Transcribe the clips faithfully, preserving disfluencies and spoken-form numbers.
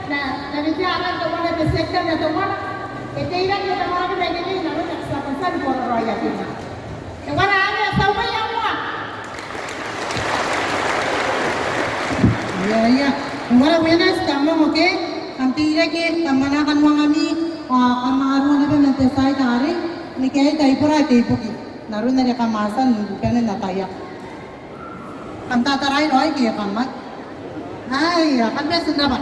Na, na wetea aran teuana te sector teuana, e teirake te maraki mai ikai n aron ae ti a tia ni kororaoia. Teuana anne, ti a uaia moa. Ia, ia. Teuana winners, kam ongo ke, kam teirake, kam mwananga kanoangami, ao kam maroro naba man te tai arei, ni kaitaibora te ibukin aron are kam a tia n bane n ataia. Kam tatarai raoi ke kam a. Aia, kam bati n rabwa.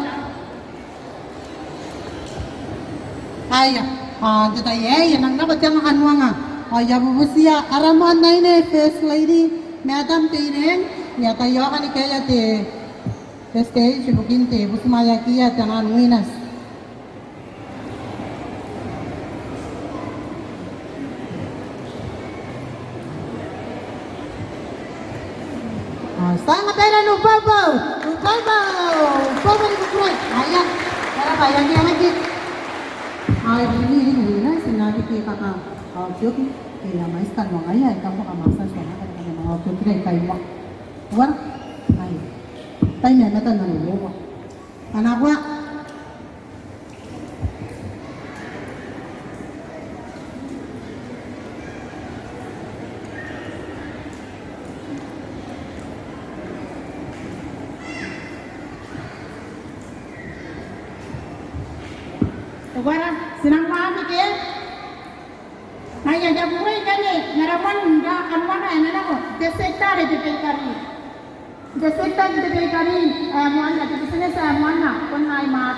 Aia, ao n te tai aei e nang nako te anga kanoanga. Ao I a bubutia ara moan aine First Lady, Madam Teireng, ni ataia ao ni kaea te, te stage ibukin te butimwaeakiia te naan winners. Ao ti a anga baira n ubwaubwau, ubwaubwau, ubwaubwau ni kukurei. Aia, e rab'a, e a ngi, e a ngi. Ao e biri ni ringi na, ti na biki kaka. Ao okioki, e a mwaiti kanoangaia, e a kamwa kamwatiti, ti na kaka kamwa okioki, e a kaimwa. Uara, aia. Tai ni a mata n ana uoua. Ana kwa. Teuana, ti nang waaki ke? Ngaia, I a kukurei ngkanne n ara moan anga kanoanga ae e na nako n te sector are te bakery. N te sector are te bakery, ae moanna, te business ae moanna, bon ai maat.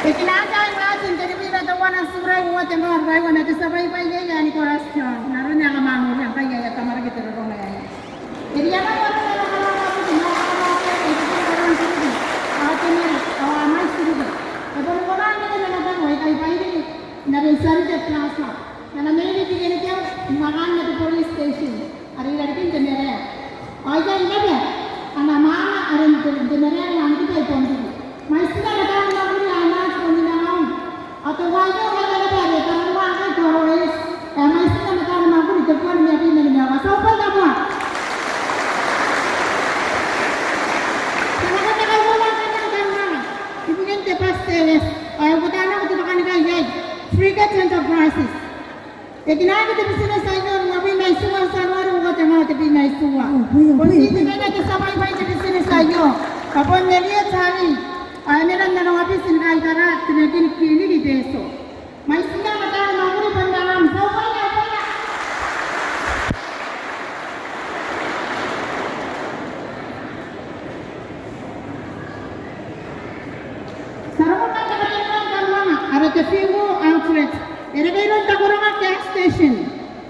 E kinaaki ae ngaati n te ririki teuana n tiurai uoua te ngaa ruaiwa ma te tia baibai iai ae Nicholas John, n aron ae kam a noria ngkai e a tamwarake te roro aei. E riai n aron ae e na karaoa bukin, e na karaoa bukin, e na karaoa bukin, ao te mena, ao a mwaiti riki. E boni kona n reke manakoa aikai bwa e riki n aron Charity Plaza. N ana main riki ikai, n aron te police station, are i rarikin te marae. Ao iai naba ana mwaanga are n te, te marae, ao ngkai e bon riki. Mwaitiia ana taani mwakuri ae e na bon inangaun. Ao teuaei naba are e karaoa ngkai te aro aei. E mwaitiia ana taani mwakuri tebubua nimabwi ma nimaua. Ti a uboia moa. Ti a nako n te kaibuke ae kanga ni kanoanga ibukin te bus service. Ao e uota nako te bwaka ni kai iai, Frigate Enterprises. E kinaaki te business aio n uabwi ma itiua n Tianuare uoua te ngaa tebwi ma itiua. Bon tii temanna te tia baibai n te business aio. Bwa bon nerie taani, ao e mena n ana uabiti ni kaitara te Makin Clinic i Betio. Mwaitiia ana taani mwakuri bon anne. Ti a uboia, uboia. Ti a roko ngkai n te katenua ni kanoanga, are te Fingo Outlet. E reke iroun Takoronga Gas Station.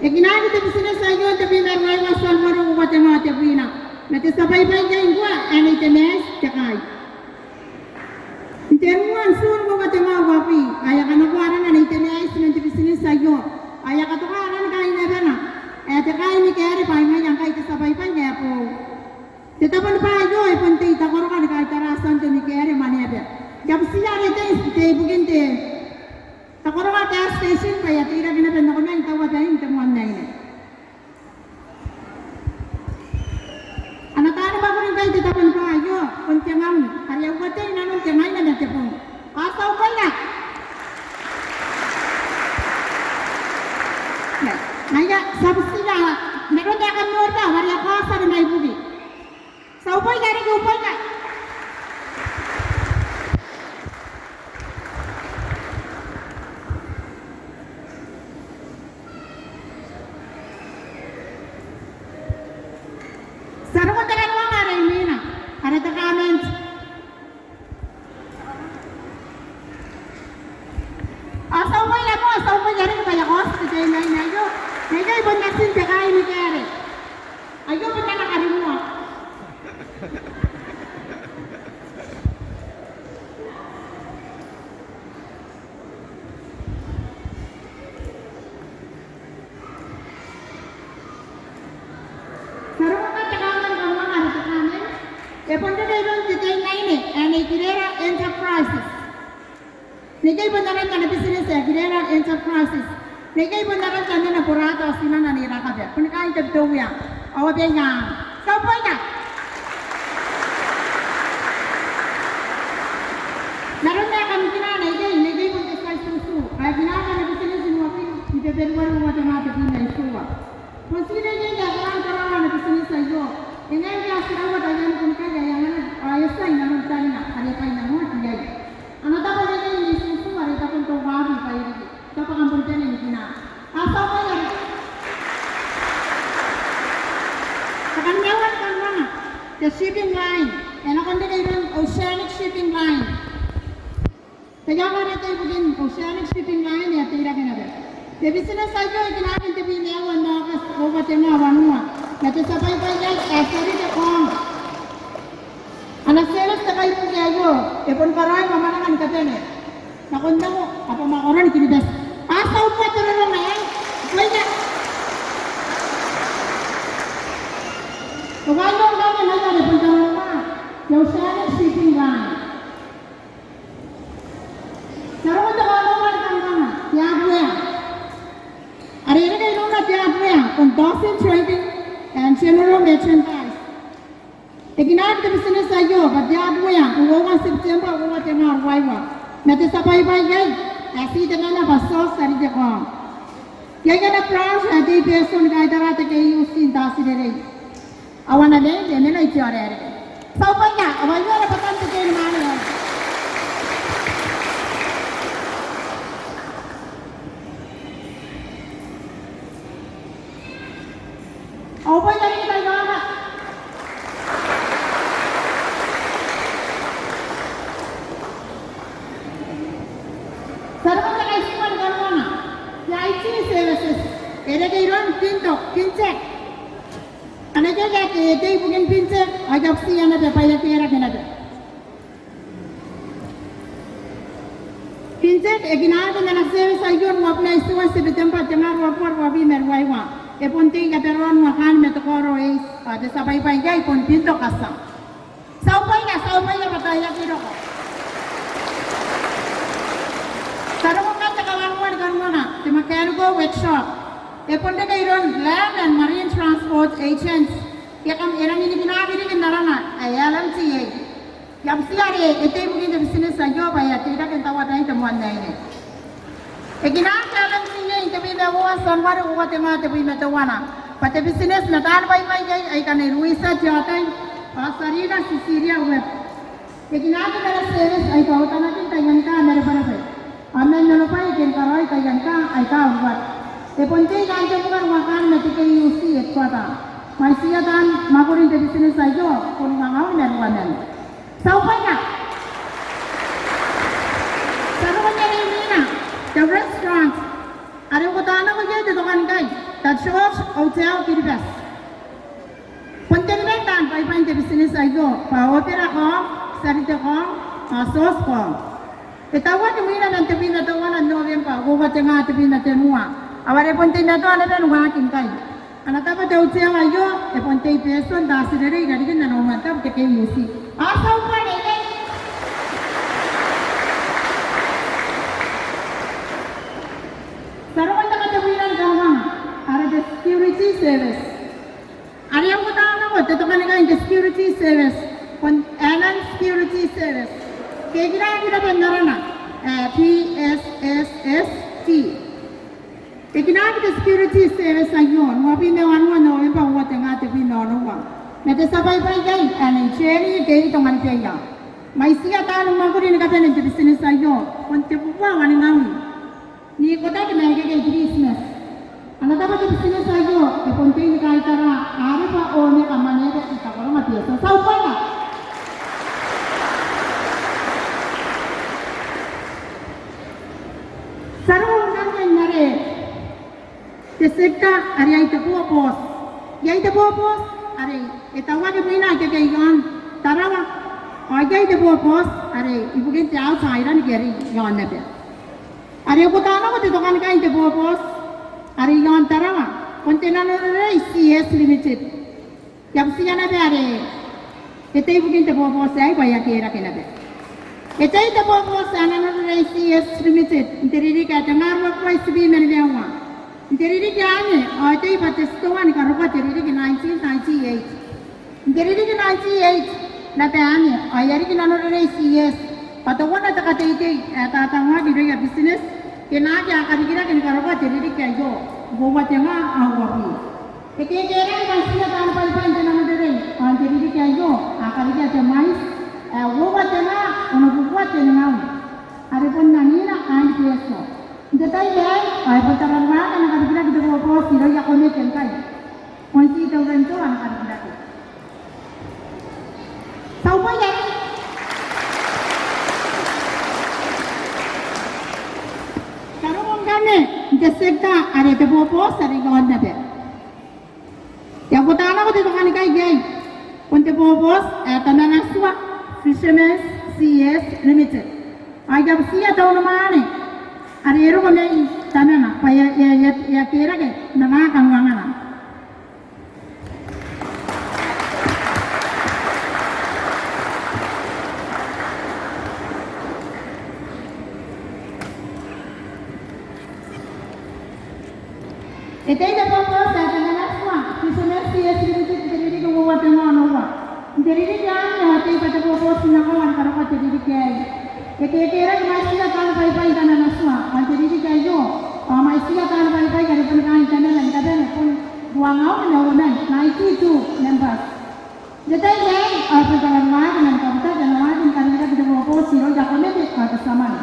E kinaaki te business aio n tebwi ma ruaiwa n Tianuare uoua te ngaa tebwina. Ma te tia baibai ngkai ngkoa ae Nei Temeaiti Tekai. N te ruaiwa n Tiun uoua te ngaa uabwi, ao e a kanakoa arana Nei Temeaiti man te business aio. Ao e a katoka arana kaain abana ae Tekai Mikaere, bwa ngaia ngkai te tia baibai ae boou. Te tabo ni bwai aio e bon tei Takoronga ni kaitara Tiondo Mikaere Mwaneaba. I a butiia are e tei ibukin te Takoronga Gas Station bwa e a teirake naba n nako mai n taua bain te moan aine. Ana taani mwakuri ngkai te tabo ni bwai aio bon tengaun, are e a uatei inanon te ngaina ma te bong. Ao ti a uboia. Ngaia, ti a butiia, n aron ae kam noria bwa are e a kaotia ni maibuki. Ti a uboia riki, uboia. Ti a roko n te kanoanga are imwina, are te garment. Ao ti a uboia moa, ti a uboia riki bwa e a kaoti te teinnaine aio. Neiei bon natin Tekai Mikaere. Aio bon ana karimua. Ti a roko ngkai n te kanoanga ni kanoanga are te garment. E bon reke iroun te teinnaine ae Nei Kirera Enterprises. Neiei bon aran ana business ae Kirera Enterprises. Neiei bon aran tamana Borata ao tinana Nei Rakaba. Bon N te Bitoua. Ao a bia ina. Ti a uboia. N aron ae kam kina n ikekei, n ikekei bon te tia itutu. Ao e kinaaki ana bitineti n uabwi ni Beberuare uoua tenga tebwi ma itiua. Bon ti reirei ae karaoa ana bitineti aio. E ngae ngke a tiraua taian kunnikai ae anganaki ao e tia inanon tanina are e kainnanoaki iai. Ana tabo reirei n itutu are e taku n teuaaki bwa e riki. Tao bwa kam bon bane ni kina. A ti a uboia. Te kanimaua ni kaniwanga, te shipping line. E nako n reke iroun Oceanic Shipping Line. Te iango are e tei ibukin Oceanic Shipping Line e a teirake naba. Te bitineti aio e kinaaki n tebwi ma aua n Aokati uoua tenga wanua. Ma te tia baibai iai ae Tarite Koong. Ana service te kaibuke aio e bon karaoi mwamwananga ni kabane nakon nako abamwakoron Kiribati. A ti a uboa te roroma aei. Uboia. Te kaibuke aio ngaia are bon te roroma, te Oceanic Shipping Line. Ti a roko n te kanimaua ni kaniwanga, te hardware. Are e reke irouna te hardware, bon Dolphin Trading and General Merchandise. E kinaaki te bitineti aio bwa te hardware n uoua n September uoua tenga ruaiwa. Ma te tia baibai iai ae ti temanna bwa Tiaoti Tarite Koong. Iai ana branch ae tei Betio ni kaitara te KUC n Tatirerei. Ao ana mail e mena i Teaoraereke. Ti a uboia, ao aio rabwatan te teinimwaane aei. Ao uboia riki taiaoka. Ti a roko n te kaitiua ni kaniwanga, te IT services. E reke iroun Pinto, Fintech. Ana ikekei ae e tei ibukin Fintech, ao I a butiia naba bwa e a teirake naba. Fintech e kinaaki n ana service aio n uabwi ma itiua n September tenga ruabubua ruabwi ma ruaiwa. E bon tei i Aberawa n Uakaan ma te Koro East, ao te tia baibai iai bon Pinto Katia. Ti a uboia, ti a uboia bwa taiaoka e roko. Ti a roko ngkai n te kawanua ni kaniwanga, te mechanical workshop. E bon reke iroun Land and Marine Transport Agents. E kam, e rangi ni kinaaki riki n arana ae LMTA. I a butiia are e tei ibukin te bitineti aio bwa e a teirake n tauatai te moan aine. E kinaaki LMTA n tebwi ma uoua Tianuare uoua tenga tebwi ma teuana. Bwa te bitineti ma taani baibai iai aika nei Luisa Teaotai, ao Sarina Cecilia Webb. E kinaaki n ana service aika otanakin taian kaa ma rebwerebwe. Ao man onobwai ke ni karaoi taian kaa aika uruaki. E bon tei i aan te buka n Uakaan ma te KUC headquarter. Mwaitiia taan mwakuri n te bitineti aio bon uangaun ma ruaman. Ti a uboia. Ti a roko n te rimwina, te restaurant. Are ko tanako iai te tokanikai, te George Hotel Kiribati. Bon teniman taan baibai n te bitineti aio, bwa Obera Koong, Tiarite Koong, ao Tiaoti Koong. E tauaki mwiina man tebwi ma teuana November uoua tenga tebwi ma tenua. Ao are bon teimatoa naba n waaki ngkai. Ana tabo te hotel aio, e bon tei Betio n Tatirerei i rarikin ana umwantabu te KUC. Ao ti a uboa neiei. Ti a roko n te katebwina ni kawanga, are te security service. Are e a uota nako te tokanikai n te security service, bon Airline Security Service. Ke e kinaaki naba n arana ae PSSST. E kinaaki te security service aio n uabwi ma wanua November uoua tenga tebwi ma onoua. Ma te tia baibai iai ae Nei Jenny David Tonganibeia. Mwaitiia taani mwakuri ni kabane n te bitineti aio, bon tebubua waningawin ikotaki ma ikekei Kiritimati. Ana tabo te bitineti aio, e bon tei ni kaitara, are bwa Omeka Mwaneaba i Takoroma Betio. Ti a uboia. Ti a roko ngkanne n are te sector are ai te bobooti. Iai te bobooti are e tauaki mwiina ikekei i aon Tarawa. Ao iai te bobooti are ibukin te Outer Island ke are i aon aba. Are e uota nako te tokanikai n te bobooti are i aon Tarawa, bon te Nanonarei CS Limited. I a butiia naba are e tei ibukin te bobooti aei bwa e a teirake naba. E tei te bobooti ae Nanonarei CS Limited n te ririki ae tenga ruabubua itibwi ma nimaua. N te ririki anne, ao e tei bwa te titoa ni karokoa te ririki nineteen ninety-eight. N te ririki nineteen ninety-eight, naba anne, ao e a riki nanona riki C S, bwa teuana te kateitei ae tatangoaki irouia business, ke naake a karikirake ni karokoa te ririki aio, uoua te nga ao uabwi. E kekerake mwaitiia taani baibai n te nanorerei, ao n te ririki aio, a karikea te mwaiti ae uoua te nga onobubua tenibwi. Are bon angiia aine Betio. N te tai aei, ao e bon tararuaaki ana karikirake te boboti irouia komete ngkai. Bon ti tauranto ana karikirake. Taubwai ae karongo ngkanne n te sector are te boboti are iaon aba. E a uota nako te tokanikai iai, bon te boboti ae Tamana Tua Fishermen's C S Limited. Ao I a butiia te unimwaane are e roko mai Tamana, bwa e a, e a, e a, e a kerake n ana kanuangana. E tei te boboti ae Tamana Tua Fishermen's C S Limited n te ririki uoua tenga onoua. N te ririki anne ao e tei bwa te boboti n akawa ni karokoa te ririki aei. E kekerake mwaitiia taani baibai n Tamana Tua, ao n te ririki aio, ao mwaitiia taani baibai are bon kaain Tamana ni kabane bon ruangaun ma uoman, ninety-two members. N te tai aei, ao e bon tararuaaki man kabutaki ana waaki ni karikirake te boboti irouia komete ao te tia mwane.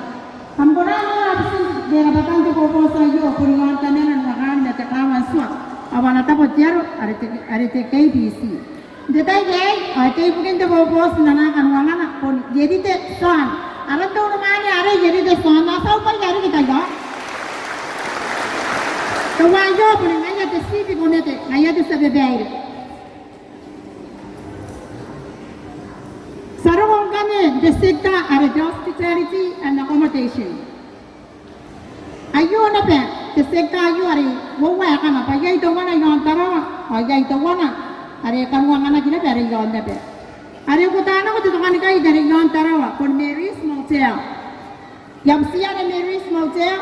Kam kona n noora bitin te rabwatan te boboti aio, bon i aon Tamana ni waaki ma te kaawa n tua ao ana tabo te aro are te, are te K B C. N te tai aei, ao e tei ibukin te boboti n ana kanuangana, bon Ierite Tion. Aran te unimwaane are Ierite Tion, ao taubwai ae riki taiaoka. Teuaio, bon ngaia te chief komete, ngaia te tia babaire. Ti a roko ngkanne n te sector are te hospitality and accommodation. Aio naba te sector aio are uoua aekana, bwa iai teuana i aon Tarawa, ao iai teuana are kanuanganaki naba are i aon aba. Are e uota nako te tokanikai are i aon Tarawa, bon Mary's Motel. I a butiia ana Mary's Motel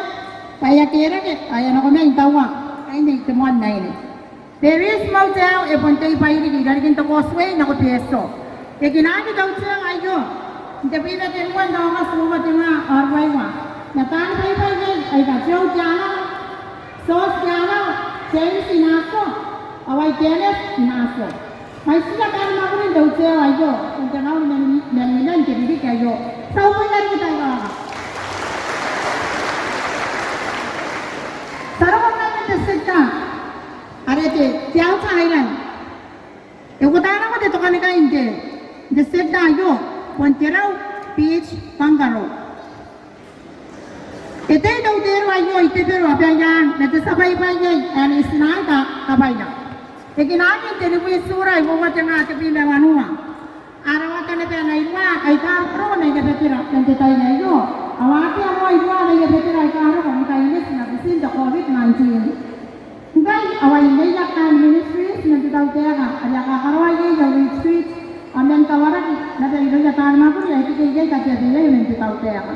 bwa e a kerake, ao e a nako mai n taua aine, te moan aine. Mary's Motel e bon tei bwaai riki i rarikin te causeway nako Betio. E kinaaki te hotel aio n tebwi ma tenua n Aokati uoua tenga ao ruaiwa. Ma taani baibai iai aika Joe Tianao, Sos Tianao, James Inaso, ao ai Kenneth Inaso. Mwaitiia taani mwakuri n te hotel aio, bon tengaun ma nimaman n te ririki aio. Taubwai ae riki taiaoka. Ti a roko ngkanne n te sector are te, te outer island. E uota nako te tokanikai n te, n te sector aio, bon te Rau Beach Bungalow. E tei te hotel aio i Te Bero, Abaiang, ma te tia baibai iai ae Nei Tinaika Kabaia. E kinaaki n tenibwi Turai uoua tenga tebwi ma wanua. A rawata naba ana iruwa aika a roko mai Betio n te tai aio. A waaki moa iruwa mai Betio aika a roko ngkai e mwaiti ma butin te COVID nineteen. Ngkai, ao ai Nei Akan Ministries man te tautaeka are a kakaraoa iai aia retreat, ao man kawaraki naba irouia taani mwakuri aika a iai kateabeia man te tautaeka.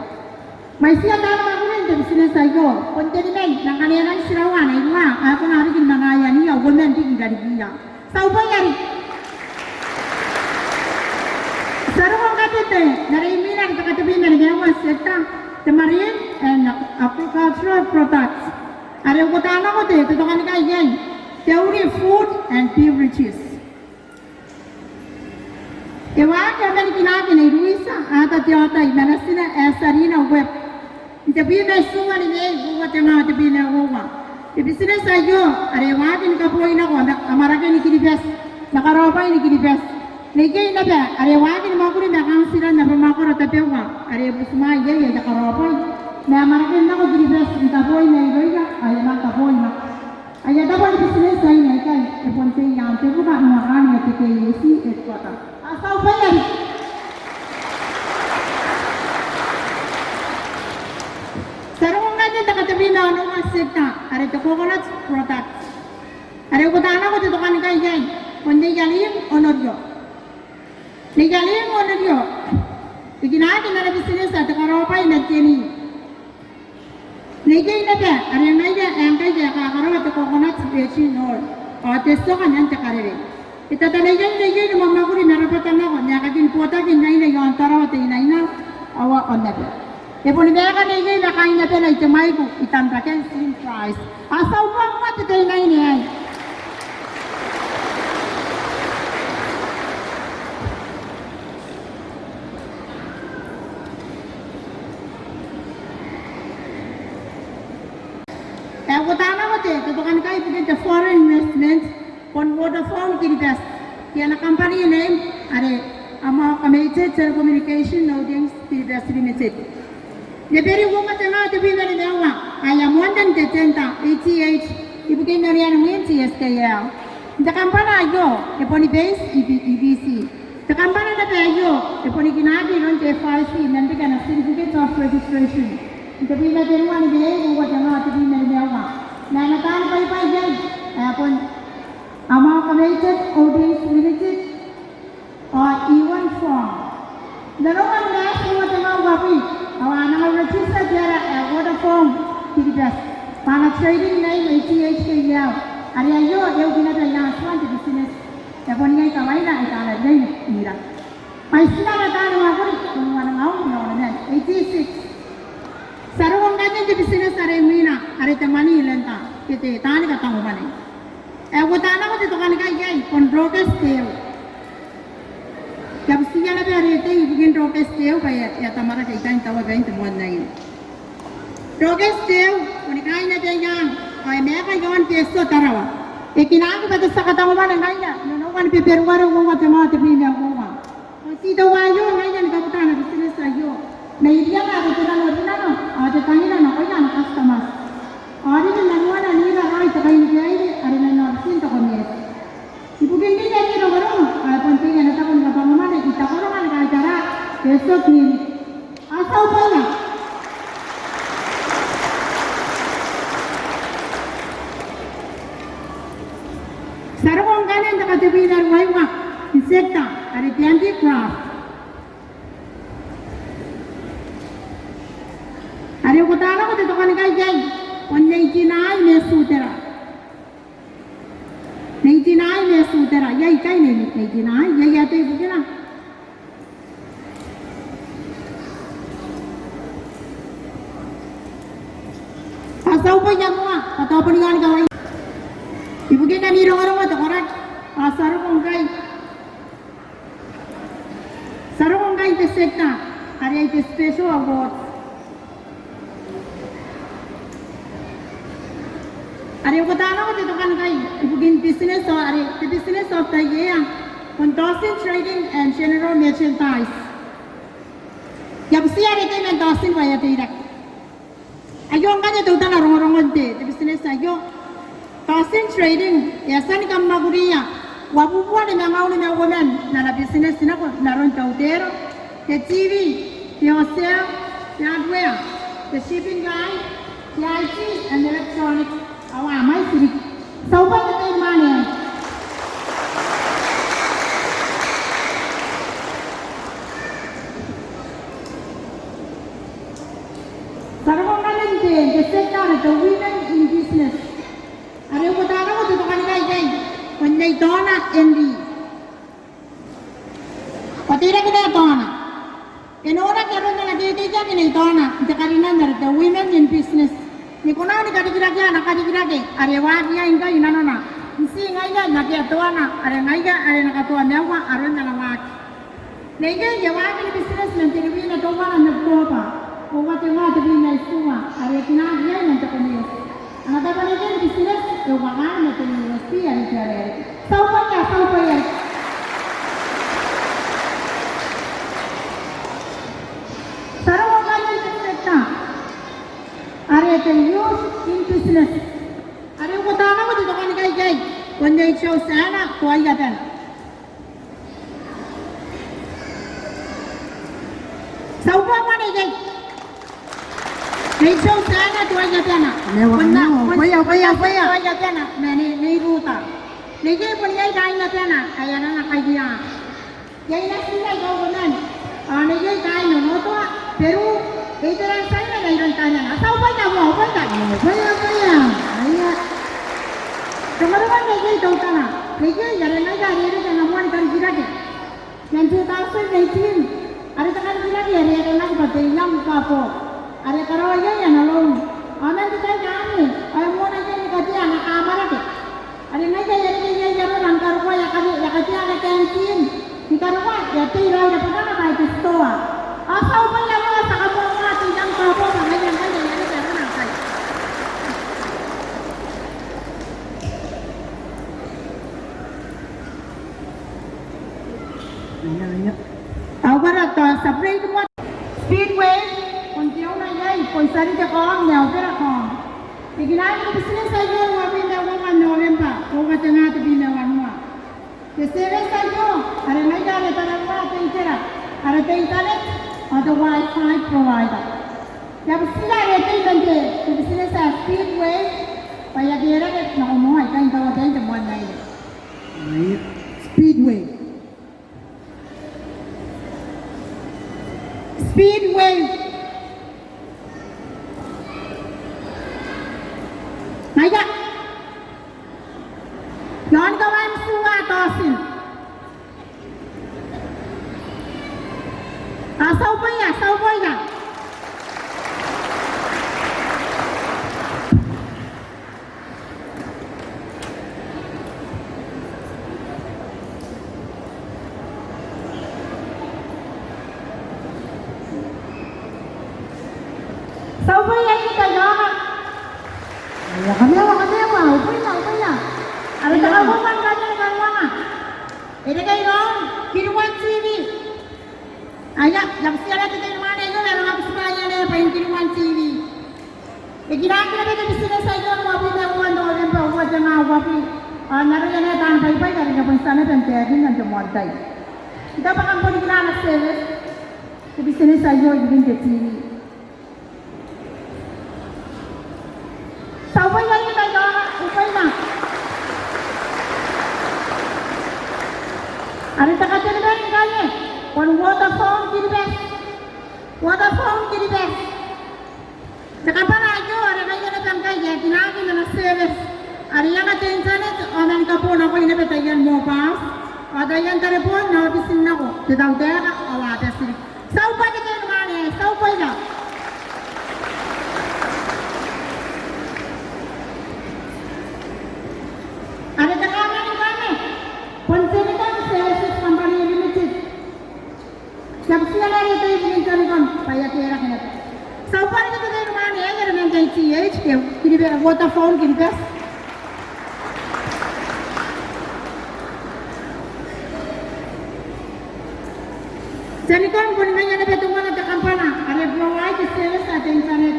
Mwaitiia taani mwakuri n te business aio, bon teniman, ma ngkana e nang tiraua ana iruwa, ao e kona riki ni manga aniia uoman riki i rarikiia. Taubwai ae riki. Ti a roko ngkanne n te, n are imwina are te katebwi ma nimaua sector, te marine and aquacultural products. Are e uota nako te, te tokanikai iai, te Uri Food and Beverages. E waaki ao man kinaaki Nei Luisa Ata Teotai ma natina ae Sarina Webb. N tebwi ma itiua ni Mei uoua tenga tebwi ma uoua. Te business aio are e waaki ni kaboi nako am, amwarake ni Kiribati, ma karaobwai ni Kiribati. Neiei naba are e waaki ni mwakuri ma kauntira n abamwakoro tabeua are e butimwaea iai aia karaobwai ma amwarake nako Kiribati ni kaboi mairouia, ao e a nang kaboi nako. Aia tabo ni business aine aikai e bon tei i aan te buka n uakaan ma te K A C headquarter. Ao taubwai ae riki. Ti a roko ngkanne n te katebwi ma onoua sector, are te coconut products. Are e uota nako te tokanikai iai, bon Nei Aling Onorio. Nei Aling Onorio e kinaaki n ana business ae te karaobwai ma te ni Neiei naba are ngaia ae ngkai e kakaraoa te coconut virgin oil ao te tioka man te karere. E tataneiai neiei ni mwamwakuri ma rabwata nako n aekakin botaki n aine i aon Tarawa Teinainano ao aonnaba. E boni maeka neiei ma kaain abana i Temwaiku i Tambaken Steam Fries. A tau bwa moa te teinaine aei. E uota nako te, te tokanikai ibukin te foreign investment, bon Vodafone Kiribati. Te ana company name are Amalgamated Telecommunication Holdings Kiribati Limited. Neberi uoua tenga tebwi ma nimaua, ae a moanna n te tender, A T H, ibukin anean mwin T S K L. N te kambana aio, e boni base i Bi-, i Biti. Te kambana naba aio, e boni kinaaki iroun te F R C, man riki ana certificate of registration. N tebwi ma tenua ni Mei, uoua tenga tebwi ma nimaua. Ma ana taani baibai iai, ae bon Amalgamated Holdings Limited, ao Iwan Fong. N nanon ana maati uoua tenga uabwi, ao a nang register te ara ae Vodafone Kiribati. Bwa ana trading name A T H K L. Are aio, e uki naba i aan tuan te business. E bon iai kawaina aika a na riai n ira. Ai ti na taani mwakuri, bon wanangaun ma onoman. Eighty-six. Ti a roko ngkanne n te business are imwina, are te money lender, ke te taani katangomwane. E uota nako te tokanikai iai, bon Dorcas Teu. I a butiia naba are e tei ibukin Dorcas Teu, bwa e a, e a tamwarake i tain tawabain te moan aine. Dorcas Teu, boni kaain Abaiang, ao e maeka i aon Betio Tarawa. E kinaaki bwa te tia katangomwane ngaia, n onoua ni Beberuare uoua tenga tebwi ma uoua. Ao ti teuaio ngaia ni kabuta ana business aio. Mai iriana are te nanorinano, ao te tangira nakoia ana customers. Ao riki nanuana n ira raoi te kainibaire, are man aobitin te Commerce. Ibukin riki aia rongorongo, ao e bon tei ana tabo ni katangomwane, i takoronga ni kaitara, Betio Clinic. A tau bwaia. Ti a roko ngkanne n te katebwi ma ruaiwa, n sector, are te handicraft. Are e uota nako te tokanikai iai, bon Nei Tinai Mesutera. Nei Tinai Mesutera, iai ikai Nei, Nei Tinai, iai ae tei ibukina. A tau bwaia moa, a tau boni kani kawai. Ibukin ami rongorongo te koraki, a ti a roko ngkai. Ti a roko ngkai n te sector, are ai te special awards. Are e uota nako te tokanikai, ibukin business, are te business of the year, bon Tosin Trading and General Merchandise. I a butiia are e tei man Tosin bwa e a teirake. Aio ngkanne teutana rongorongon te, te business aio. Tosin Trading, e a tia ni kamwakuria uabubua nimangaun ma uoman n ana business nako n aron te hotel, te T V, te hotel, te hardware, te shipping guide, te I T and electronic, ao a mwaiti riki. Ti a uba te teimwane. Ti a roko ngkanne n te, te sector are te women in business. Are e uota nako te tokanikai ikai, bon Nei Taona N D. Ko teirake Nei Taona? E noraki aron ana teuteiaki Nei Taona n te karinan are te women in business. Ni kona ni karikirakea ana karikirake are e waaki iai ngkai i nanona. N ti ngaia n akea toana, are ngaia are e na katoa maua aron ana waaki. Neiei e waaki ni business man tenibwi ma teuana n October, uoua tenga tebwi ma itiua, are e kinaaki iai man te Commerce. Ana tabo neiei ni business e uakana ma te U S P are te areare. Ti a uba ia, ti a uba ia. Ti a roko ngkanne n te sector are te youth in business. Are e uota nako te tokanikai ikai, bon Nei Joseana Tuaiabana. Ti a uba moa neiei. Nei Joseana Tuaiabana. Nei, nei, nei, nei, nei Ruta. Neiei bon iai kaain abana ae arana Kairia. Iai natina i kauoman. Ao neiei kaain Onotoa, Beru, Itera n Tiaina mairoun Taian. A tau bwaina, bwaina. Bwaina, bwaina. Aia. Te mwaneaba n reirei teutana. Reirei are ngaia are e reke ana moan karikirake man two thousand eighteen, are te karikirake are e aranaki bwa te Young Couple, are e karaoa iai ana loan. Ao man te tai anne ao e moana iai ni katea ana kamwarake, are ngaia ae e reke iai arona ni karokoa, e a katea ana canteen, ni karokoa, e a tei raoi rabwatana bwa te stoa. Ao tau bwaina, moa, ti a kamoamoa te Young Couple bwa ngaia, ngaia ae e reke arona ngkai. Ao bwa ara tao celebrate moa. Speedway, bon te owner iai, bon Tiaina te kaong, ao bwa ara kaong. E kinaaki te business aio n uabwi ma uoua n November, uoua tengaa tebwi ma wanua. Te service aio are ngaia are e tararuaa te itera, are te internet ao te Wi-Fi provider. Te bwai are e tei man te business ae Speedway bwa e a kerake nako moa ikai n taua bain te moan aine. Speedway. Speedway. Ngaia. Iaon kawain tuua totin. A tau bwaina, tau bwaina. Tau bwaina, e tau bwaina. Ia, kameawa, kameawa, bwaina, bwaina. Are tau bwaina, bwaina, bwaina. E reke iroun Kiriwan TV. Aia, I a butiia naba te teinimwaane aio, e a manga butimwaeia naba bwain Kiriwan TV. E kinaaki naba te business aio n uabwi ma uoua n November, uoua tengaa uabwi. Ao n aroia naba taan baibai are e na bon tia naba n taekinna n te moan tai. Ti taku bwa kam bon kinaa ana service te business aio ibukin te TV. Tau bwaina, e tau bwaina. Are te katenibwai ngkanne, bon Vodafone Kiribati. Vodafone Kiribati. Te kambana aio are ngaia naba ngkai e kinaaki n ana service are e anga te internet ao man kabonakoi naba taian mobiles ao taian tareboon n aobitin nako, te tautaeka ao a Pacific. Tau bwaina te teinimwaane, tau bwaina. Are te kaomani ngkanne, bon Telecom Services Company Limited. I a butiia naba are e tei ibukin Telecom bwa e a kerake naba. Tau bwaina te teinimwaane ae e reke man te T H, ke Kiribati, Vodafone Kiribati. Telecom bon ngaia naba teuana te kambana are e provide service ae te internet.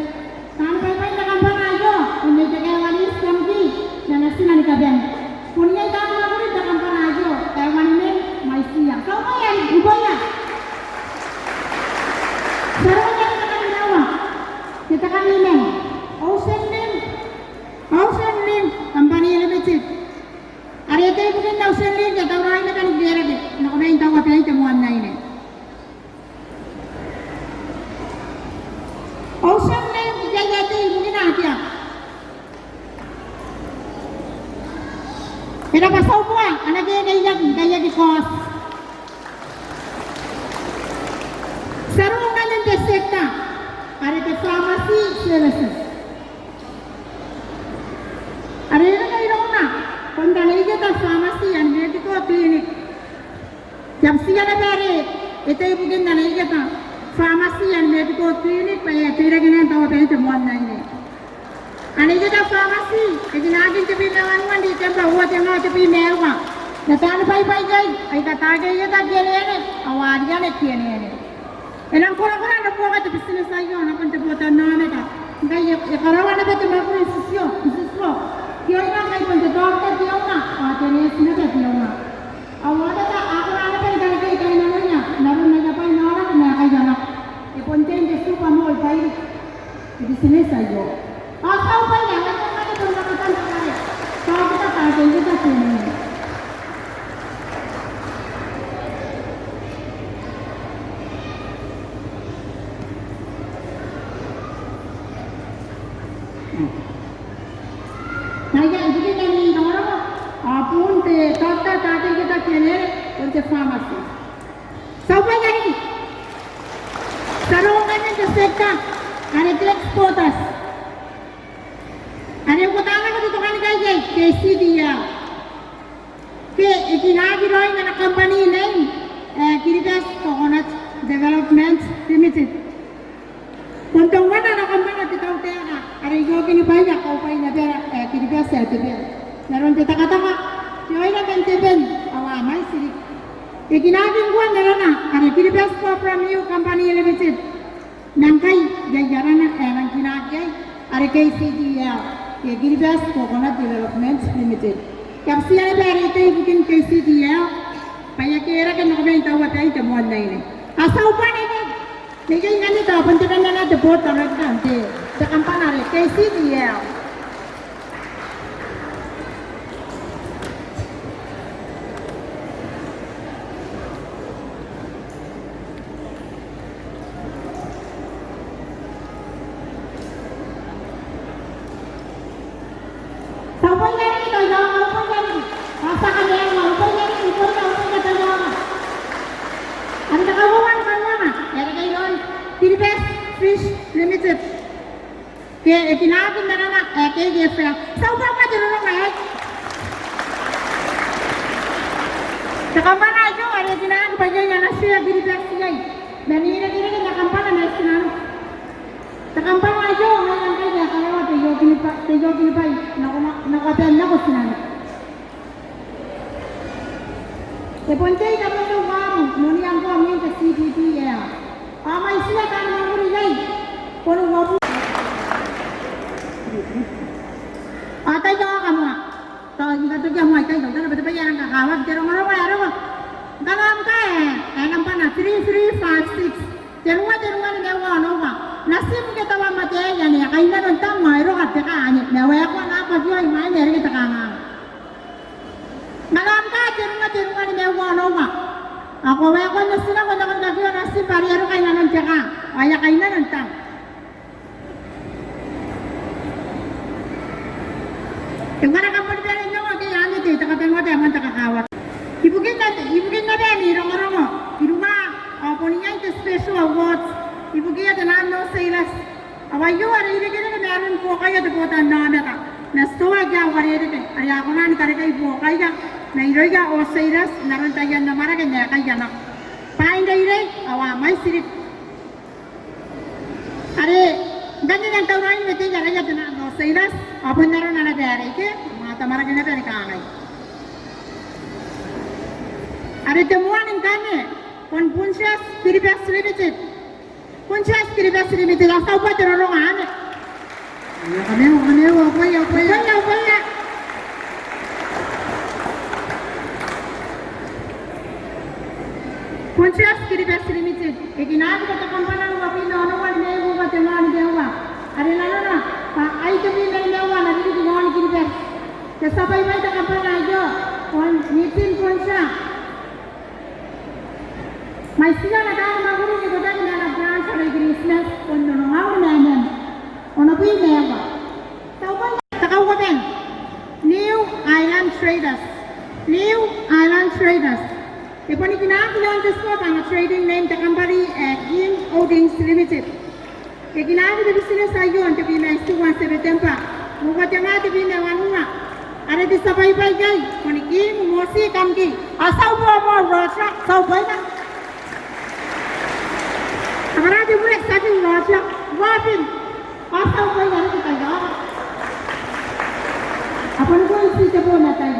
Taan baibai n te kambana aio, bon Nei Tekaewan East Committee ma natina ni kabane. Bon iai taan mwakuri n te kambana aio, Taiwan Men, mwaitiia. Tau bwaina, tau bwaina. Ti a roko n te kan nimaua, te kan nimaua. Ocean Link, Ocean Link Company Limited. Are e tei ibukin Ocean Link, e tauraoi naba ni kerake nako bain taua bain te moan aine. Ocean Link, iai ae e tei ibukina, akea. E raba tau bwa a na keneiaki, ngkai e aki cost. Ti a roko ngkanne n te sector are te pharmacy services. Are e reke irouna bon Tanaiketa Pharmacy and Medical Clinic. I a butiia naba are e tei ibukin Tanaiketa Pharmacy and Medical Clinic bwa e a teirake n taua bain te moan aine. Tanaiketa Pharmacy e kinaaki n tebwi ma wanua n Ritemba, uoua tengaa tebwi ma uoua. Ma taan baibai iai aika Tanaiketa Kienene ao Ariane Kienene. E nang korakora ana buoka te business aio nakon te botannaomata. Ngkai e, e karaoa naba te mwakuri n titio, n titio. Te owner ngkai bon te doctor te owner, ao te nurse naba te owner. Ao a tata, a kona naba ni karekei kainnanoia n aron aia bwai n aoraki ma aia nako. E bon tei n te Super Mall Bairiki te business aio. Ao tau bwaina, e a tia n mate te makakan are tao te kaka te ingeta te nene. Tatangiria te General, bon te pharmacy. Ti a bwaina riki. Ti a roko ngkanne n te sector are te exporters. Are uotaanako te tokanikai iai, K C D L. Ke e kinaaki raoi n ana company name, e, Kiribati Coconut Development Limited. Bon teuana ana kambana te tautaeka are e oki ni bwaia kaubwai naba ae Kiribati ae te bea n aron te takataka, te oira man te ben ao a mwaiti riki. E kinaaki ngkoa n arana are Kiribati Copra Mill Company Limited. Ma ngkai iai arana ae e nang kinaaki iai are K C D L, ke Kiribati Coconut Development Limited. I a butiia naba are e tei ibukin K C D L bwa e a kerake nako mai n taua bain te moan aine. A tauba neiei. Neiei ngkanne tao bon te kanana te board director n te, te kambana are K C D L. Tauba neiei, tauba, tauba neiei. Ao ti a kaneanna, tauba neiei, tauba, tauba, tauba. Are te kauoua ni kauoua, e reke iroun Kiribati Fish Limited. Ke e kinaaki n arana ae K F L. Ti a uba bwa te roro aei. Te kambana aio are e kinaaki bwa iai ana share Kiribati iai. Ma n irekereke ma kambana mai tinaniku. Te kambana aio, ngaia ngkai e a karaoa te oki ni bwai, te oki ni bwai nako, nako, nako, nako tinaniku. E bon tei tabeua uabu, moan ngkoa mwin te C P P L. Ao mwaitiia taani mwakuri iai, bon uabu. Ao tai aoka moa. Tao I katokia moa ikai, tao tera bwa te bwai ae rang kakawaki, te rongorongo ae roko. Ngkana am kae, ae nambana three three five six. Tenua, tenua, nimaua, onoua. Natim ke tawam ataei ane a kainnano n tang ao e roka te kaa ane, ma waekoa nako kakio imwain ae e reke te kanganga. Ngkana am kae tenua, tenua, nimaua, onoua. Ao ko waekoa n otinako nakon kakio natim bwa are e roka inanon te kaa ao e a kainnano n tang. E uara kam boni bane n ongo ke anne te, te kabanea te moan te kakawaki. Ibukin naba, ibukin naba ami rongorongo irouia, ao bon iai te special awards ibukiia te naan wholesalers. Ao aio are e irekereke ma aron buokaia te botannaomata ma titoa aika uarereke are a kona ni karekei buokaia mairouia wholesalers n aron taian amwarake naakaia nako. Bwain reirei ao a mwaiti riki. Are ngkanne I nang tauraoi n weteia araia te naan wholesalers, ao bon arona naba are ike, kam a tamwarake naba ni kangai. Are te moan ngkanne, bon Punjas Kiribati Limited. Punjas Kiribati Limited, a tauba te roro anne. Ia, kaneua, kaneua, bwaia, bwaia. Bwaia, bwaia. Punjas Kiribati Limited, e kinaaki bwa te kambana uabwi ma onoua, nimaua, tenua, nimaua. Are nanona bwa ai tebwi ma nimaua ana ririki i aon Kiribati. Te tia baibai te kambana aio, bon Nitin Punjas. Mwaitiia ana taani mwakuri n ikotaki ma ana branch are i Kiritimati, bon onongau ma nimaua. Onobwi ma aua. Tauba, te kauoua bwa New Island Traders. New Island Traders. E boni kinaaki i aon te tabo bwa ana trading name te kambana ae King Holdings Limited. E kinaaki te business aio n tebwi ma itiua n September, uoua tenga tebwi ma wanua. Are te tia baibai iai, bon King Mosi Kamki. A tauba moa, uoua, tauba ina. Abara te bure, tauba, uoua, uabwi. A tauba ina, riki tai aoka. A bon koi ti te bo ma tai.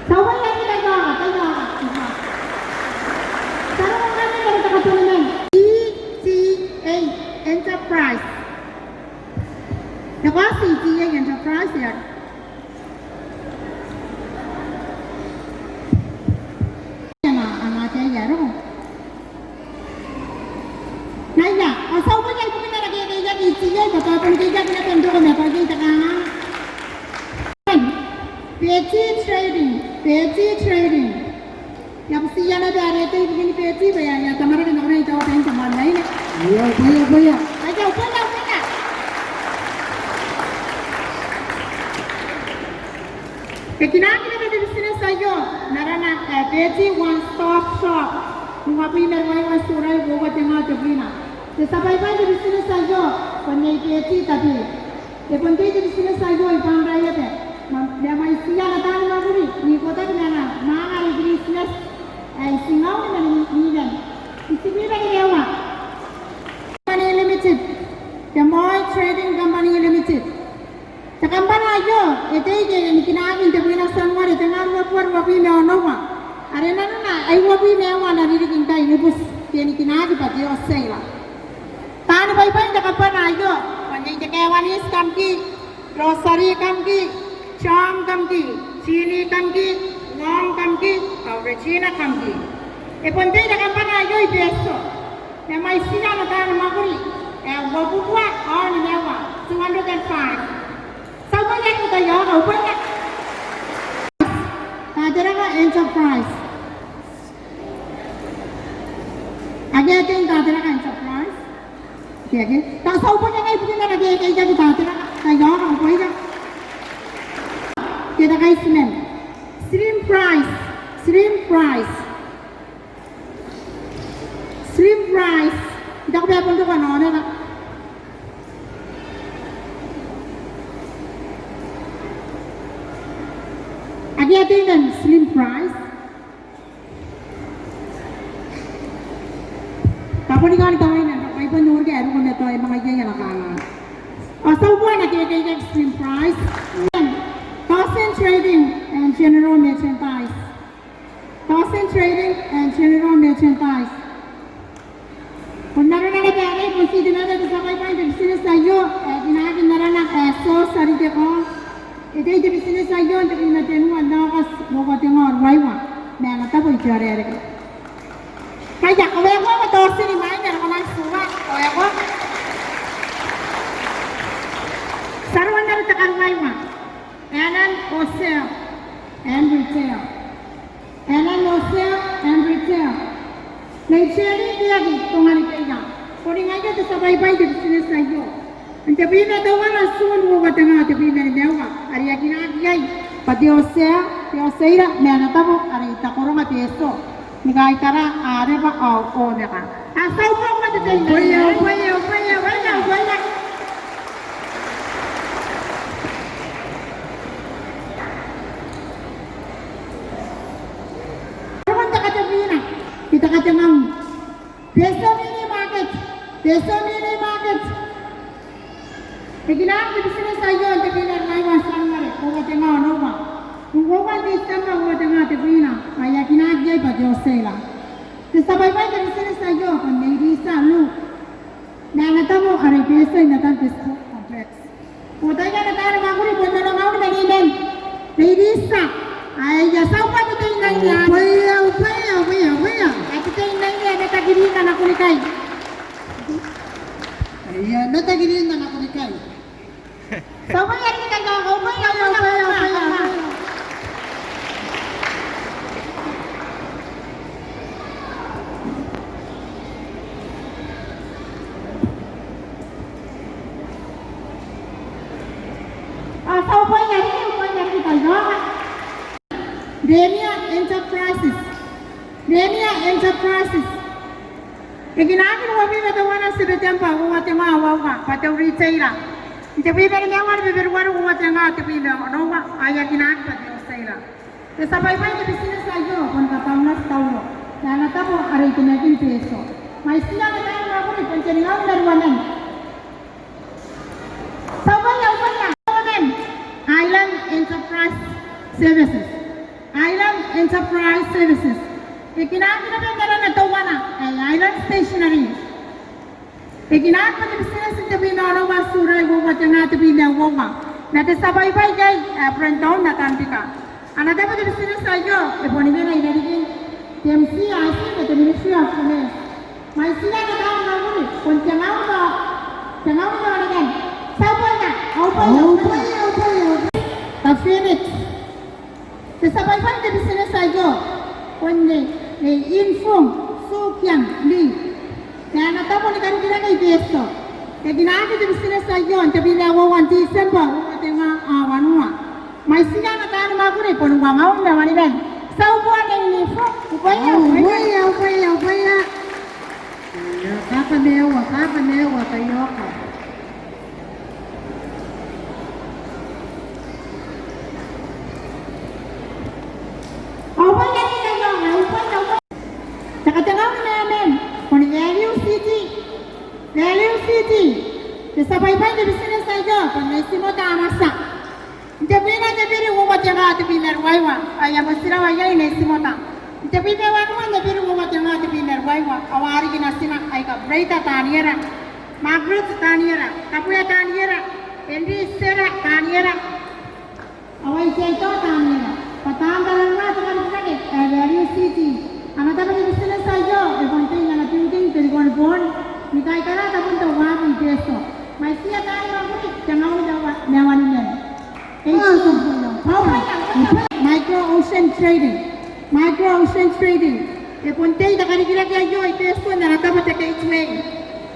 Tauba ina, riki tai aoka, tai aoka. Tara ngkanne, tara, tara, tara, tara. E T A Enterprise. E koaua E T A Enterprise, ia. Ana, ana, te, ia, roko. Ngaia, a tauba iai ibukin ara keikei iai, iai, iai, tao bon keikei naba n roko ma bwa iai te kanganga. Betty Trading, Betty Trading. I a butiia naba are e tei ibukin Betty bwa e a, e a tamwarake nako mai n taua bain te moan aine. Ia, bwaia, bwaia. Aia, bwaia, bwaia. E kinaaki naba te business aio n arana ae Betty One Stop Shop, n uabwi ma ruaiwa Turai uoua tenga tebwina. Te tia baibai n te business aio bon Nei Betty Tabe. E bon tei te business aio i Banraeaba ma e mwaitiia ana taani mwakuri n ikotaki ma ana mwaanga are i Kiritimati ae i Tingaun ma Niman. Itibwi ma nimaua. Company Limited, te Moi Trading Company Limited. Te kambana aio e tei ke e nikinaaki n tebwina Tianuare tenga ruabubua ruabwi ma onoua, are nanona ae uabwi ma aua ana ririki ngkai ni buti ke e nikinaaki bwa te wholesaler. Taani baibai n te kambana aio bon Nei Tekaewaniti Kamki, Rosary Kamki, John Kamki, Jeannie Kamki, Ngong Kamki ao Regina Kamki. E bon tei te kambana aio i Betio. E mwaitiia ana taani mwakuri ae uabubua ao nimaua, two hundred and five. Taubaia n te tai aio, taubaia. Tateraka Enterprise. Akea te Tateraka Enterprise? Akea, akea. Tao taubaia ngai ibukin akea, akea, akea, Tateraka. Tai aoka, taubaia. Te Takaitiman. Slim Price. Slim Price. Slim Price. I taku bwa e bon roko ana aomata. Akea te Slim Price. Tabeua ni kani tawaina, bwa e bon noria e roko ma tao e manga iai ana kanganga. Ao taubuana ke, ke, ke Slim Price. Tausen Trading and General Merchandise. Tausen Trading and General Merchandise. Bon arona naba arei, bon ti te naba te tia baibai n te business aio, e kinaaki n arana ae Tioti Aritekaong. E tei te business aio n tebwina tenua n Aokati uoua tenga ruaiwa, ma ana tabo i Teaoraereke. Kaia, kawekoa ma Tausen imwaina, e roko naba n tuua, kawekoa. Ti a ruanna te karuaiwa. Alan Wholesale and Retail. Alan Wholesale and Retail. Nei Jerry Keaki Tongarikeia. Bon ngaia te tia baibai n te business aio. N tebwi ma teuana Tun uoua tenga tebwi ma nimaua, are e a kinaaki iai bwa te wholesaler, te wholesaler ma ana tabo are i Takoronga Betio. Ni kaitara Areba ao Omeka. A taubuana te tei. Ubaia, ubaia, ubaia, ubaia, ubaia. Te katebwina, te katengaun. Betio Mini Market, Betio Mini Market. E kinaaki te business aio n tebwina ruaiwa Tianuare uoua tenga onoua. Uoua Titemba uoua tenga tebwina, ao e a kinaaki iai bwa te wholesaler. Te tia baibai n te business aio bon Nei Rita Lu. Ma ana tabo are i Betio i matan te Sport Complex. Ao taian taani mwakuri bon onomaun ma niman. Nei Rita. Aia, taubuana te tei n aine. Ubaia, ubaia, ubaia, ubaia. Ae te tei n aine, e mata kiringa nakon ikai. Aia, e mata kiringa nakon ikai. Taubaia riki, taubaia, taubaia, taubaia, taubaia. A taubaia riki, taubaia riki, taubaia. Renia Enterprises. Renia Enterprises. E kinaaki n uabwi ma teuana Tebetemba uoua tenga uoua bwa te retailer. N tebwi ma nimaua Beberuare uoua tenga tebwi ma onoua, ao e a kinaaki bwa te wholesaler. Te tia baibai n te business aio bon Kataunati Tauro. Ma ana tabo are i Tenakin Betio. Mwaitiia ana taani mwakuri bon tenibwi ma ruaman. Taubaia, taubaia. Island Enterprise Services. Island Enterprise Services. E kinaaki naba n arana teuana ae Island Stationery. E kinaaki bwa te business n tebwi ma onoua Turai uoua tenga tebwi ma uoua. Ma te tia baibai iai ae Brandon Natambika. Ana tabo te business aio, e boni mena i rarikin te M C I C ma te Ministry of Commerce. Mwaitiia ana taani mwakuri bon tengaun ma, tengaun ma onoman. Taubaia, taubaia, taubaia, taubaia. Te Phoenix. Te tia baibai n te business aio bon Nei, Nei Infung Sukiang Lee. Ma ana tabo ni karikirake i Betio. E kinaaki te business aio n tebwi ma uoua Titemba uoua tenga aua wanua. Mwaitiia ana taani mwakuri Bon uangaun ma waniman. Ti a uboa n te uniform. Uboia, uboia, uboia, uboia. Io, kaka meua, kaka meua, kaioka. Ao uboia, kaioka, uboia, uboia. Ti a katengaun ma amen. Bon Value City. Value City. Te tia baibai n te business aio, bon Nei Timota Amasa. N tebwina n Eberi uoua te nga tebwi ma ruaiwa, ao e a motirawa iai Nei Timota. N tebwi ma wanua n Eberi uoua te nga tebwi ma ruaiwa, ao a riki natina aika Breda Taniera, Margaret Taniera, Kabwea Taniera, Henry Sera Taniera, ao ai Tiaito Taniera. Bwa taan tararua te karikirake ae Value City. Ana tabo te business aio, e bon tei n ana building Tirikon Boon, ni kaitara tabun teuabu i Betio. Mwaitiia taani mwakuri, tengaun ma waniman. Micro Ocean Trading. Micro Ocean Trading. E bon tei te karikirake aio i Betio n ana tabo te Gateway.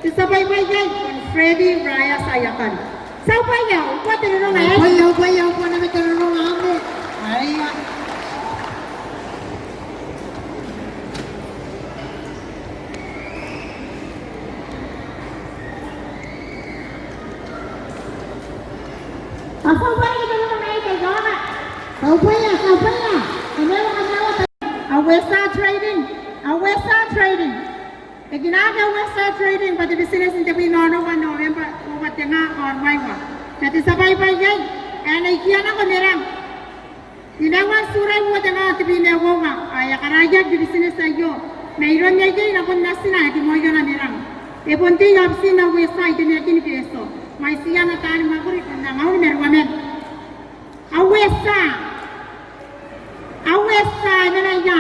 Te tia baibai iai bon Freddy Raias Aiakari. Ti a uboia, uboa te roroga, e? Uboia, uboia, uboa naba te roroga, amo. Aia. A, ti a uboia, ti a uboia. Awesa Trading, Awesa Trading. E kinaaki Awesa Trading bwa te business n tebwi ma onoua November uoua te nga ao ruaiwa. Ma te tia baibai iai ae na ikia nako Merang. Inanon Turai uoua te nga tebwi ma uoua, ao e a karaoaki te business aio mairoun neiei nakon natina ae Timoiona Merang. E bon tei aobitin Awesa i Temeakin Betio. Mwaitiia taani mwakuri, tengaun ma ruaman. Awesa. Awesa, e mena ia?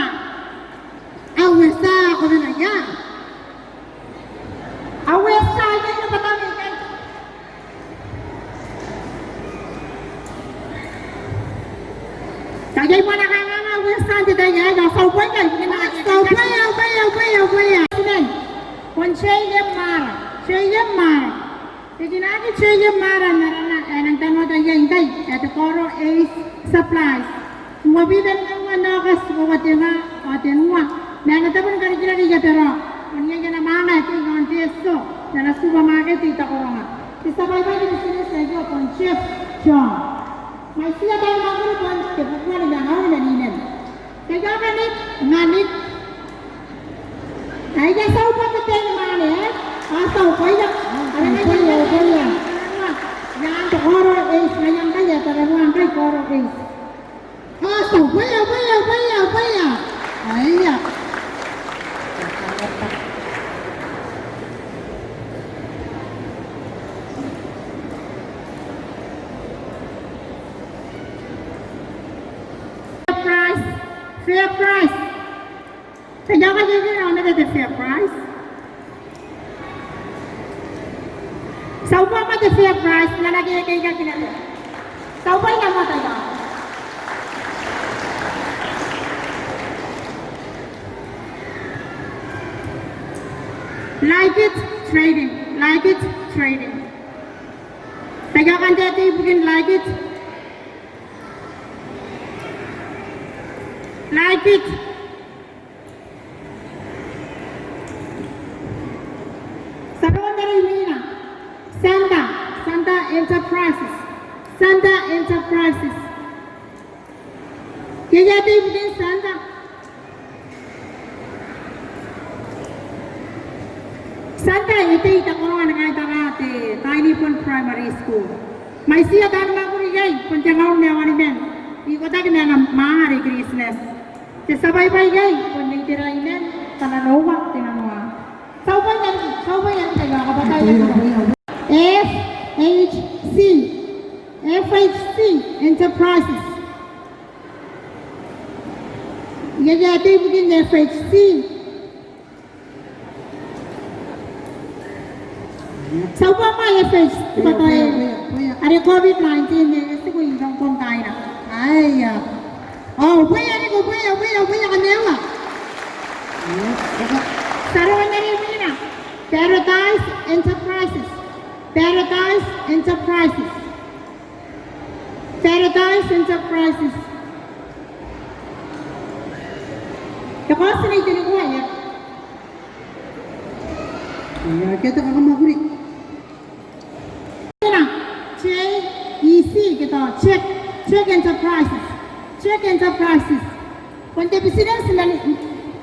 Awesa, ko mena ia? Awesa, e mena ia? Tao iai bwa a na kanganga Awesa n te tai aei, ao ti a uboia, ti a uboia, uboia, uboia, uboia. Bon J M Mara, J M Mara. E kinaaki J M Mara n arana ae e nang tanota iai ngkai, ae te Koro Ace Supplies. Uabwi ma nimaua n Aokati uoua te nga ao tenua. Ma ana tabo ni karikirake i Betio. Bon iai ana mwaanga ae tei i aon Betio n ana supermarket i Takoronga. Te tia baibai n te business aio bon Jeff John. Mwaitiia taani mwakuri, bon tebubua nimangaun ma nimaman. Kaioka Nick, Nga Nick. Aia, ti a uboa te tei ni mwaane, e? A, ti a uboia. Are ngaia, uboia, uboia. Ia, te Koro Ace, ngaia ngkai, e, tararua ngkai Koro Ace. A, ti a uboia, uboia, uboia, uboia. Aia. Fair Price, Fair Price. Kaioka, kaioka, naba te Fair Price. Ti a uboa moa te Fair Price, n ana keikei kakinare. Ti a uboa ia moa, kaioka. Like It Trading, Like It Trading. Kaioka, n te tei ibukin Like It. Like It. Ti a roko n te rimwina. Santa, Santa Enterprises. Santa Enterprises. Iai ae tei ibukin Santa? Santa e tei i Takoronga, ngkai tara te Tainibon Primary School. Mwaitiia taani mwakuri iai, bon tengaun ma waniman. Ikotaki ma ana mwaanga are i Kiritimati. Te tia baibai iai bon Nei Terainen, Tananoa, Tenanoa. Ti a uboia, ti a uboia, ti a uboia. F H C, F H C Enterprises. Iai ae tei ibukin F H C? Ti a uboa moa F H C, bwa are COVID nineteen e tiku i Hong Kong, China. Aia. Ao uboia, uboia, uboia, uboia, kameua. Ti a roko n te rimwina. Paradise Enterprises. Paradise Enterprises. Paradise Enterprises. Te kaoti Nei Tenikoa, ia. Ia, ke te kakamwakuri. Ena, J E C, ke tao, Jack, Jack Enterprises. Jack Enterprises. Bon te business man,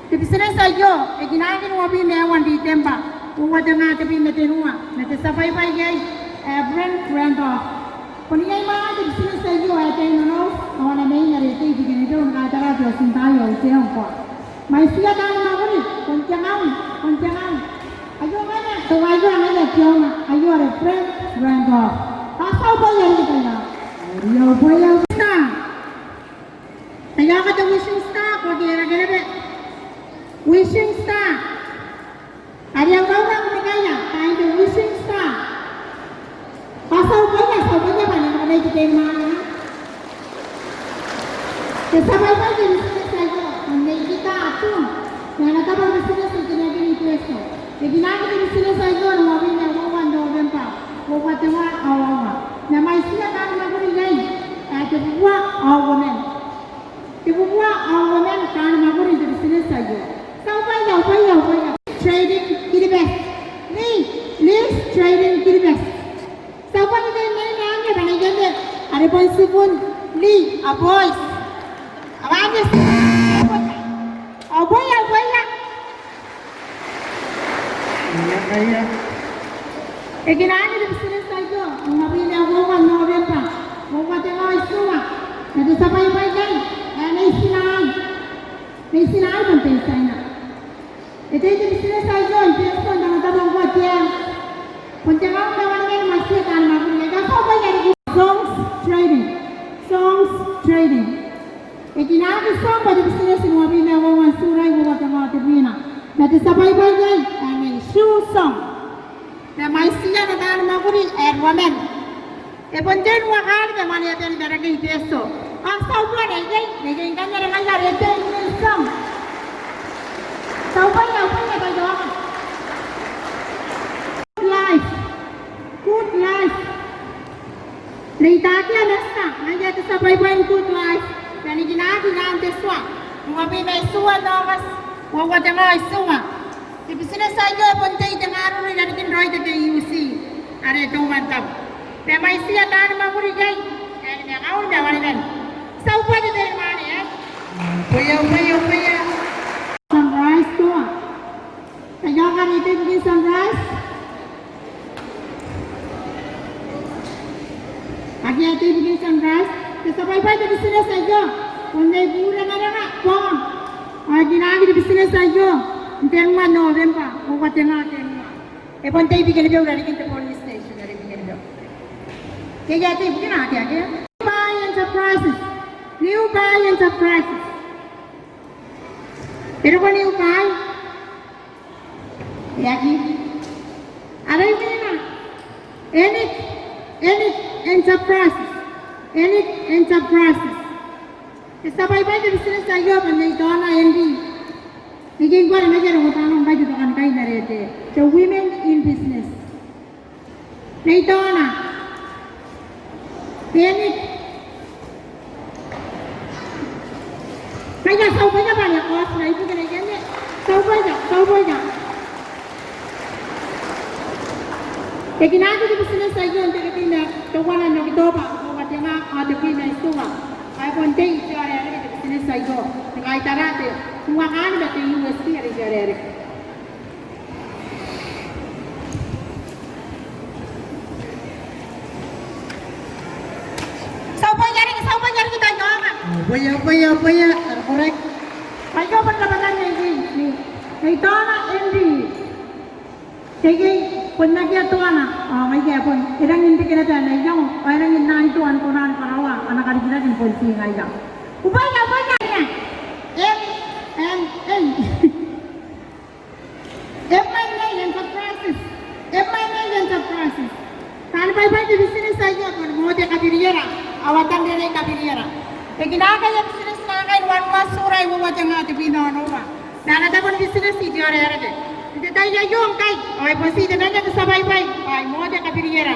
te business aio, e kinaaki n uabwi ma aua n Ritemba, uoua tenga tebwi ma tenua, ma te tia baibai iai, e, Brent Randolph. Bon iai mwaangan te business aio ae tei n Nonouti, ao ana main are e tei i Bikenibeu, ni kaitara te otintaai ao te ongoa. Mwaitiia taani mwakuri, bon tengaun, bon tengaun. Aio ngaia, teuaei ngaia te owner, aio are Brent Randolph. Bwa ti a uboia riki taia. Aio uboia. Star. Taiaoka te Wishing Star, ko ke e rake naba. Wishing Star. Are e a uraura ngkai kaain te Wishing Star. Bwa ti a uboia, ti a uboia bwa N na kanakoa te tei mwaangan. Te tia baibai te business aio, Nei Kita Atum. Ma ana tabo n business Nei Tenakini Betio. E kinaaki te business aio n uabwi ma uoua n November, uoua tenga ao aua. Ma mwaitiia taani mwakuri iai, ae tebubua ao uoman. Tebubua ao uoman taani mwakuri n te business aio. Ti a uboia, uboia, uboia. Trading Kiribati. Lee, Lee's Trading Kiribati. Ti a uboia te name anne bwa Nei Kene, are bon tibun Lee, a boys. Ao anne, a uboia, uboia. Ia, ia. E kinaaki te business aio n uabwi ma uoua n November, uoua tenga ao itiua. Ma te tia baibai iai, ae Nei Tinai. Nei Tinai bon te Tiaina. E tei te business aio n Betio n ana tabo ngkoa te Air. Bon tengaun ma wanua mwaitiia taani mwakuri. Ti a uboia riki. Songs Trading. Songs Trading. E kinaaki Song bwa te business n uabwi ma uoua n Turai, uoua tenga tebwina. Ma te tia baibai iai, ae Nei Shu Song. Ma mwaitiia ana taani mwakuri ae ruaman. E bon tei n uakaan ma mwaneaban Berakei Betio. Ao ti a uboia Nei Kei, Nei Kei ngkanne are ngaia are e tei Nei Song. Ti a uboia, uboia taiaoka. Good life. Good life. Nei Takia Mesta, ngaia te tia baibai n Good Life, ma e kinaaki inanon te tua n uabwi ma itiua n Aokati, uoua tenga ao itiua. Te business aio e bon tei te marurung i rarikin raoi te K U C are Teuantau. Ma mwaitiia taani mwakuri iai, ae nimangaun ma waniman. Ti a uboia te tei mwaane, e? Uboia, uboia, uboia. Sunrise Tour. Taiaoka are e tei ibukin Sunrise. Akea te ibukin Sunrise. Te tia baibai te business aio, bon Nei Burengaranga Bong. Ao e kinaaki te business aio n tenua November, uoua tenga tenua. E bon tei i Bikenibeu i rarikin te police station are i Bikenibeu. Ke akea te ibukina, akea, akea. New Buy Enterprises. New Buy Enterprises. E roko New Buy? E aki. Are imwina. Enic, Enic Enterprises. Enic Enterprises. Te tia baibai te business aio bon Nei Taona N D. Ngke ngkoa are ngaia are ko tanong ngkai te tokanikai n are te, te Women in Business. Nei Taona. Enic. Ngaia, ti a uboia bwa are e kaoti mai bukin ae ikanne. Ti a uboia, ti a uboia. E kinaaki te business aio n te tebwi ma teuana n Okitoba, uoua tenga ao tebwi ma itiua. Ao e bon tei i Aoreareke te business aio. Ni kaitara te uakaan ma te U S P are i Aoreareke. Ti a uboia riki, ti a uboia riki taiaoka. Uboia, uboia, uboia, are correct. Aio bon rabwatan Nei, Nei, Nei Taona N D. Te, bon akea toana, ao ngaia bon, e rangi n reke naba ana iango, ao e rangi n nang toan kona ni karaoa ana karikirake ni bon tii ngaia. Uboia, uboia, ia. M and A. M and A Enterprises. M and A Enterprises. Taani baibai te business aio bon Mote Kabiriera, ao Atanrerei Kabiriera. E kinaaki aia business naakai n wanua Turai uoua tenga tebwina onoua. Ma ana tabo ni business i Aoreareke. N te tai aio ngkai, ao e bon tii temanna te tia baibai, ao Mote Kabiriera.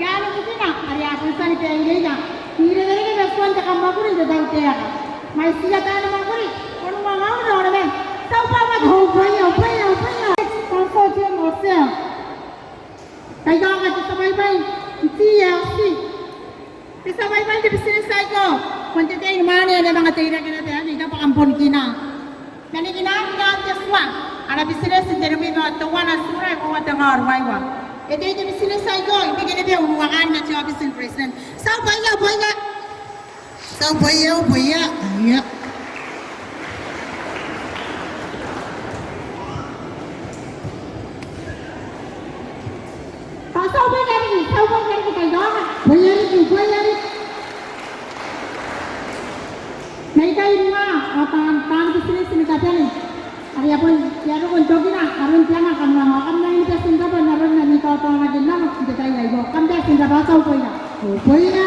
Iai ana bukina are a bon tia ni baireia. Irekereke ma tuan te kammwakuri n te tautaeka. Mwaitiia taani mwakuri, bon uangaun ao onoman. Kaitaua, te tia baibai n T L C. Te tia baibai n te bitineti aio, bon te tei ni mwaane ae e a manga teirake naba ae e a bwaka ni bon kinaa. Ma ni kinaa, kinaan te tua, ana bitineti n te nimabwi ma teuana Turai uoua tengaa ruaiwa. E tei te bitineti aio i Bikenibeu n uakaan ma te aobiti ni President. Ti a uboia, uboia. Ti a uboia, uboia. Aia. Ti a uboia riki, ti a uboia riki, kaitaua. Uboia riki, uboia riki. N na ikai n anga taan, taan bitineti ni kabane. Are e a bon, e a roko n tokina aron te anga, kam na, kam na ni bati n rabwa n aron ami taotaonakinnano n te tai aio. Kam bati n rabwa, ti a uboia. Uboia.